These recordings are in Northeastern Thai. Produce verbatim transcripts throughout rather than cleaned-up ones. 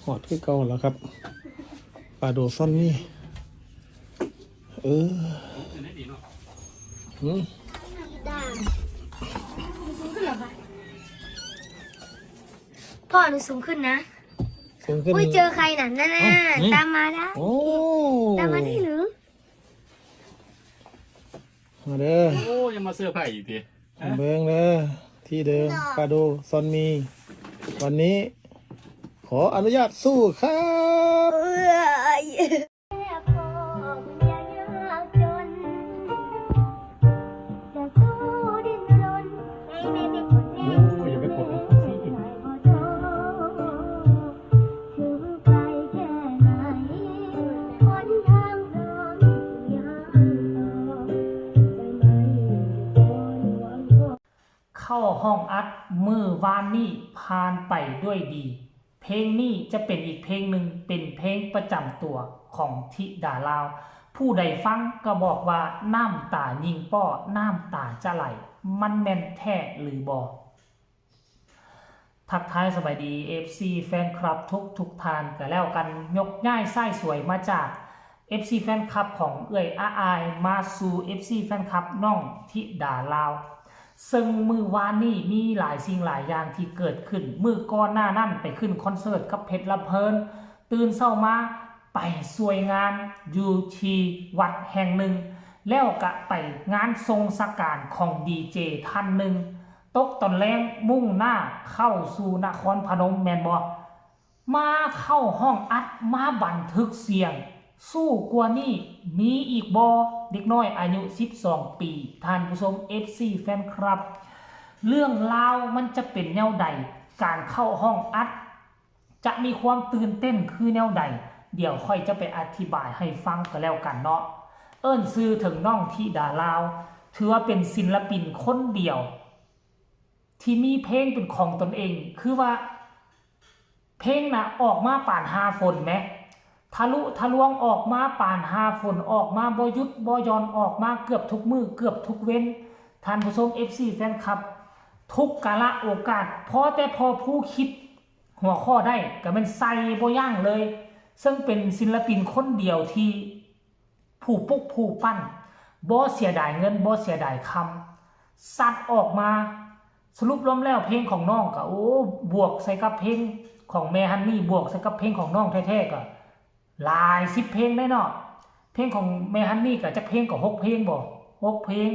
ฮอดคือเก่าแล้วครับ ปาโดซ่อนนี่ เออหืม พ่อหนูสูงขึ้นนะ สูงขึ้น อุ้ยเจอใครน่ะนั่นน่ะ เอ้านี่ ตามมาแล้ว โอ้ ตามมาได้หรือ มาเด้อ โอ้ยังมาเซอร์ไพรส์อีกที เบิ่งเด้อ ที่เดิม ปาโดซ่อนมี วันนี้ ขออนุญาตสู้ครับ เอ้ย โอ้อย่าไปกดมันสิ เข้าห้องอัดมื้อวานนี้ผ่านไปด้วยดี เพลงนี้จะเป็นอีกเพลงหนึ่งเป็นเพลงประจำตัวของธิดาลาว ผู้ใดฟังก็บอกว่าน้ำตายิงป้อน้ำตาจะไหล มันแม่นแท้หรือบ่ ทักทายสบายดี เอฟซี แฟนคลับทุกทุกท่านก็แล้วกัน ยกย้ายสายสวยมาจาก เอฟซี แฟนคลับของเอื้อยอาอายมาสู่ เอฟซี แฟนคลับน้องธิดาลาว ซึ่งมื้อวานนี้มีหลายสิ่งหลายอย่างที่เกิดขึ้น มื้อก่อนหน้านั้นไปขึ้นคอนเสิร์ตกับเพชรลำเพลิน ตื่นเช้ามาไปช่วยงานอยู่ที่วัดแห่งหนึ่ง แล้วก็ไปงานทรงสการของดีเจท่านหนึ่ง ตกตอนแลงมุ่งหน้าเข้าสู่นครพนมแม่นบ่ มาเข้าห้องอัดมาบันทึกเสียง สู้กว่านี้มีอีกบ่ เด็กน้อยอายุสิบสองปี ท่านผู้ชม เอฟซี แฟนคลับ เรื่องราวมันจะเป็นแนวใด การเข้าห้องอัด จะมีความตื่นเต้นคือแนวใด เดี๋ยวค่อยจะไปอธิบายให้ฟังก็แล้วกันเนาะ เอิ้นชื่อถึงน้องธิดาลาว ถือว่าเป็นศิลปินคนเดียว ที่มีเพลงเป็นของตนเอง คือว่า เพลงน่ะออกมาปานหาฝนแหม ทะลุทะลวงออกมาปานหาฝน ออกมาบ่หยุดบ่หย่อน ออกมาเกือบทุกมื้อเกือบทุกเว็น ท่านผู้ชม เอฟซี แฟนคลับ ทุกกาละโอกาส พอแต่พอผู้คิดหัวข้อได้ก็แม่นใส่บ่ยั้งเลย ซึ่งเป็นศิลปินคนเดียวที่ ผู้ปลุกผู้ปั้น บ่เสียดายเงิน บ่เสียดายคำ ซัดออกมา สรุปรวมแล้วเพลงของน้องก็ โอ้ บวกใส่กับเพลงของแม่ฮันนี่ บวกใส่กับเพลงของน้องแท้ๆก็ หลายสิบเพลงได้เนาะ เพลงของแม่ฮันนี่ก็จักเพลงก็หกเพลงบ่ หกเพลง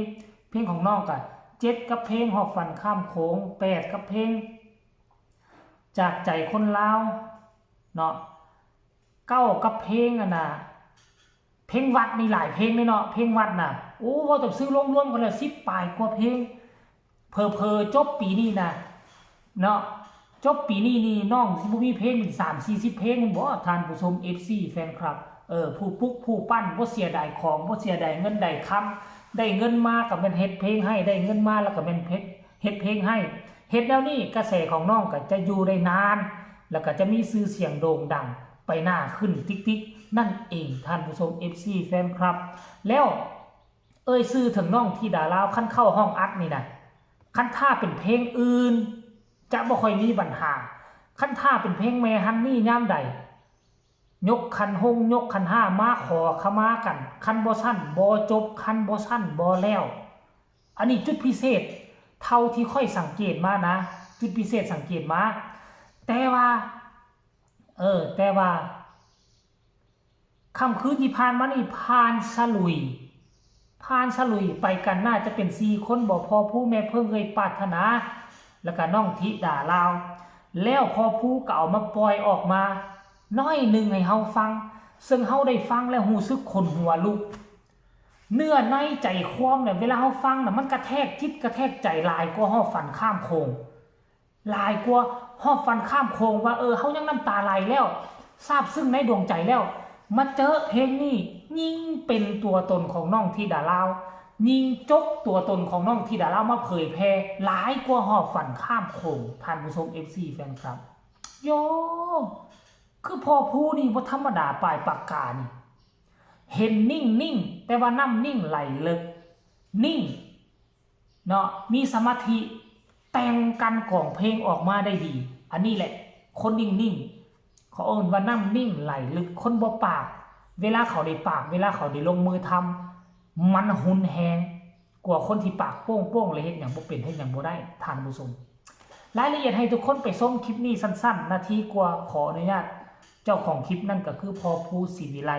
เพลงของน้องก็เจ็ดกับเพลงฮอดฝันข้ามโขง แปดกับเพลง จากใจคนลาว เนาะ เก้ากับเพลงอันน่ะ เพลงวัดนี่หลายเพลงเลยเนาะ เพลงวัดน่ะ โอ้ เว้าแต่ชื่อรวมๆกันแล้ว สิบปลายกว่าเพลง เผลอๆจบปีนี้น่ะ เนาะ จบปีนี้นี่น้องสิบ่มีเพลงเป็นสามสี่สิบเพลงแม่นบ่ ท่านผู้ชม เอฟซี แฟนคลับ เออ ผู้ปลุกผู้ปั้น บ่เสียดายของ บ่เสียดายเงินดายคำ ได้เงินมาก็แม่นเฮ็ดเพลงให้ ได้เงินมาแล้วก็แม่นเฮ็ด เฮ็ดเพลงให้ เฮ็ดแนวนี้กระแสของน้องก็จะอยู่ได้นาน แล้วก็จะมีชื่อเสียงโด่งดังไปหน้าขึ้นติ๊กๆ นั่นเอง ท่านผู้ชม เอฟซี แฟนคลับ แล้วเอ่ยชื่อถึงน้องธิดาลาว คันเข้าห้องอัดนี่นะ คันถ้าเป็นเพลงอื่น จะบ่ค่อยมีปัญหา คันถ้าเป็นเพลงแม่ฮันนี่ยามใด ยกขันหงยกขันห้ามาขอขมากัน คันบ่ซั่นบ่จบ คันบ่ซั่นบ่แล้ว อันนี้จุดพิเศษ เท่าที่ข้อยสังเกตมานะ จุดพิเศษสังเกตมา แต่ว่า เออ แต่ว่า ค่ำคืนที่ผ่านมานี่ผ่านฉลุย ผ่านฉลุยไปกันน่าจะเป็นสี่คนบ่ พ่อผู้แม่เพิ่งเอ่ยปรารถนา แล้วก็น้องธิดาลาว แล้วพ่อผู้ก็เอามาปล่อยออกมา น้อยหนึ่งให้เฮาฟัง ซึ่งเฮาได้ฟังแล้วรู้สึกขนหัวลุก เนื้อในใจความเนี่ย เวลาเฮาฟังน่ะ มันกระแทกจิตกระแทกใจหลายกว่าฮอดฝันข้ามโขง หลายกว่าฮอดฝันข้ามโขงว่า เออ เฮายังน้ำตาไหลแล้ว ซาบซึ้งในดวงใจแล้ว มาเจอเพลงนี้ ยิ่งเป็นตัวตนของน้องธิดาลาว ยิ่งจกตัวตนของน้องธิดาลาวมาเผยแพร่ หลายกว่าฮอดฝันข้ามโขง ท่านผู้ชม เอฟซี แฟนคลับ โย คือพ่อผู้นี่บ่ธรรมดา ปลายปากกานี่ เห็นนิ่งๆ แต่ว่าน้ำนิ่งไหลเลิก นิ่ง เนาะ มีสมาธิ แต่งการกลองเพลงออกมาได้ดี อันนี้แหละ คนนิ่งๆ เขาเอิ้นว่าน้ำนิ่งไหลลึก คนบ่ปาก เวลาเขาได้ปาก เวลาเขาได้ลงมือทำ มันหุนแฮงกว่าคนที่ปากโป้งๆ เลยเฮ็ดหยังบ่เป็น เฮ็ดหยังบ่ได้ ท่านผู้ชม รายละเอียดให้ทุกคนไปชมคลิปนี้สั้นๆ นาทีกว่า ขออนุญาตเจ้าของคลิปนั่นก็คือพ่อภูศรีวิไล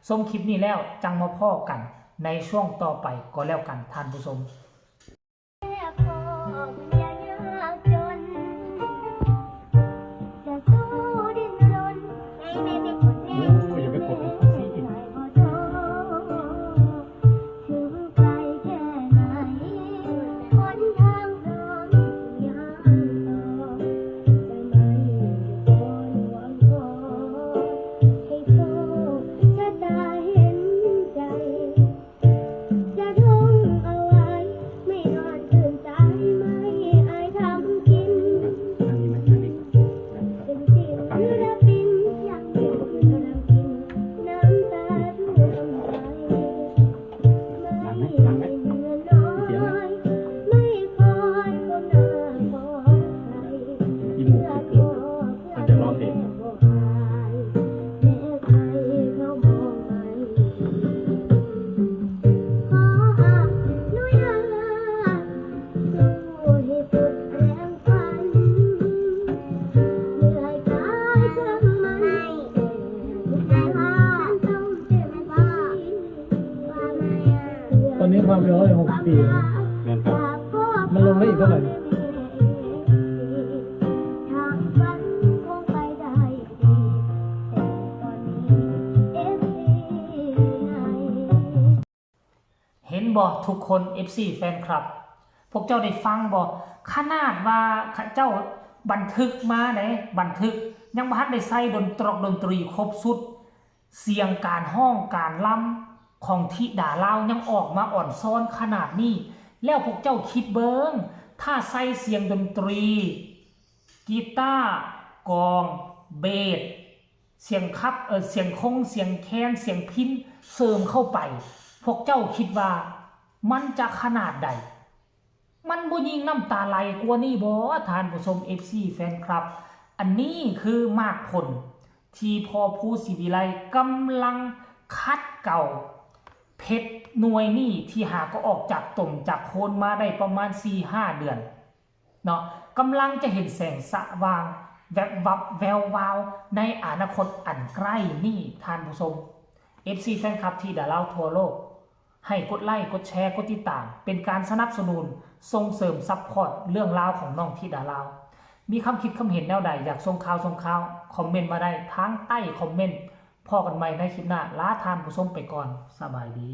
ชมคลิปนี้แล้วจั่งมาพ้อกันในช่วงต่อไปก็แล้วกัน ท่านผู้ชม แค่พ่อคุณอย่ายากจน จะสู้ดิ้นรน โอ้ยอย่าไปกดมันสิ ถึงไกลแค่ไหนหนทางพร้อมยามต่อ จะไม่ขอหลวงขอ ให้โชคชะตาเห็นใจ จะท่องเอาไว้ ไม่นอนตื่นสาย ไม่อายทำกิน ทางนี้ไหมทางนี้ เป็นศิลปินยังอยู่ลำกิน น้ำตาท่วมใจ ไม่เหลือน้อย ไม่คอยก้มหน้าขอใคร อีหมูคือเกิดมันจะร้องเพลง แม้ใครเขามองไม่ ขออนุญาตสู้ให้สุดแรงฝัน เหนื่อยกายช่างมัน แต่ฉันต้องเต็มที่ ตอนนี้ความเร็วเท่าไหร่ หกสิบสี่ แม่นครับ มันลงได้อีกเท่าไหร่ ทางฝันคงไปได้ดี แต่ตอนนี้เอฟซีอยู่ไหน เห็นบ่ทุกคน เอฟซี แฟนคลับ พวกเจ้าได้ฟังบ่ ขนาดว่าเขาเจ้าบันทึกมาเด้ บันทึก ยังบ่ทันได้ใส่ดนตรอกดนตรีครบชุด เสียงการฮ้องการลำของธิดาลาวยังออกมาอ่อนซ้อนขนาดนี้ แล้วพวกเจ้าคิดเบิ่ง ถ้าใส่เสียงดนตรี กีตาร์ กลอง เบส เสียงคับ เอ่อ เสียงคง เสียงแคน เสียงพิณ เสริมเข้าไป พวกเจ้าคิดว่ามันจะขนาดใด มันบ่ยิ่งน้ำตาไหลกว่านี้บ่ ท่านผู้ชม เอฟซี แฟนคลับ อันนี้คือหมากผลที่พ่อภูศรีวิไลกำลังขัดเกลาเพชรหน่วยนี้ที่หากเอาออกจากต้นจากโคนมาได้ประมาณสี่ห้าเดือน เนาะ กำลังจะเห็นแสงสว่างแวบวับแวววาวในอนาคตอันใกล้นี้ ท่านผู้ชม เอฟซี แฟนคลับธิดาลาวทั่วโลก ให้กดไลค์ กดแชร์ กดติดตาม เป็นการสนับสนุน ส่งเสริม support เรื่องราวของน้องธิดาลาว มีความคิดความเห็นแนวใด อยากส่งข่าวส่งข่าว คอมเมนต์มาได้ทางใต้คอมเมนต์ พ้อกันใหม่ในคลิปหน้า ลาท่านผู้ชมไปก่อน สบายดี